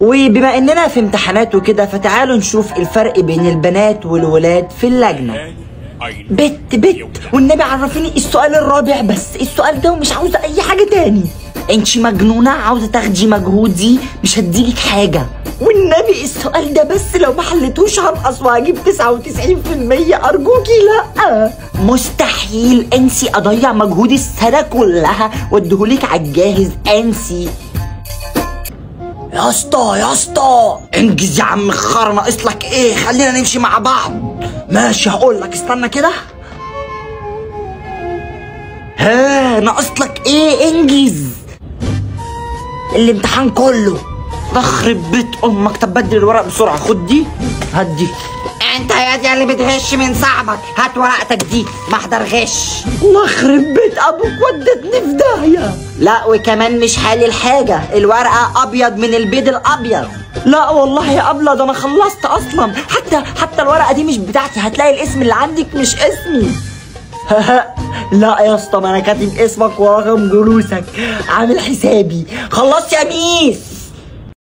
وبما اننا في امتحانات وكده، فتعالوا نشوف الفرق بين البنات والولاد في اللجنة. بت بت والنبي عرفيني السؤال الرابع بس، السؤال ده ومش عاوزة اي حاجة تاني. انتي مجنونة عاوزة تاخدي مجهودي، مش هديلك حاجة. والنبي السؤال ده بس لو ما حلتوش هنقص وهجيب 99%، ارجوكي لا. مستحيل انسي اضيع مجهودي السنة كلها واديهولك على الجاهز، انسي. يا اسطى يا اسطى انجز يا عم خرا، ناقص لك ايه؟ خلينا نمشي مع بعض. ماشي هقول لك، استنى كده. ها ناقص لك ايه؟ انجز الامتحان كله. تخرب بيت امك. طب بدل الورق بسرعة، خد دي هات دي. انت يا دي اللي بتغش من صاحبك، هات ورقتك دي محضر غش. الله يخرب بيت ابوك ودتني في داهية. لا وكمان مش حالي الحاجة، الورقة ابيض من البيض الابيض. لا والله يا ابله ده انا خلصت اصلا، حتى الورقة دي مش بتاعتي، هتلاقي الاسم اللي عندك مش اسمي. لا يا اسطى ما انا كاتب اسمك ورقم جلوسك، عامل حسابي. خلصت يا ميس.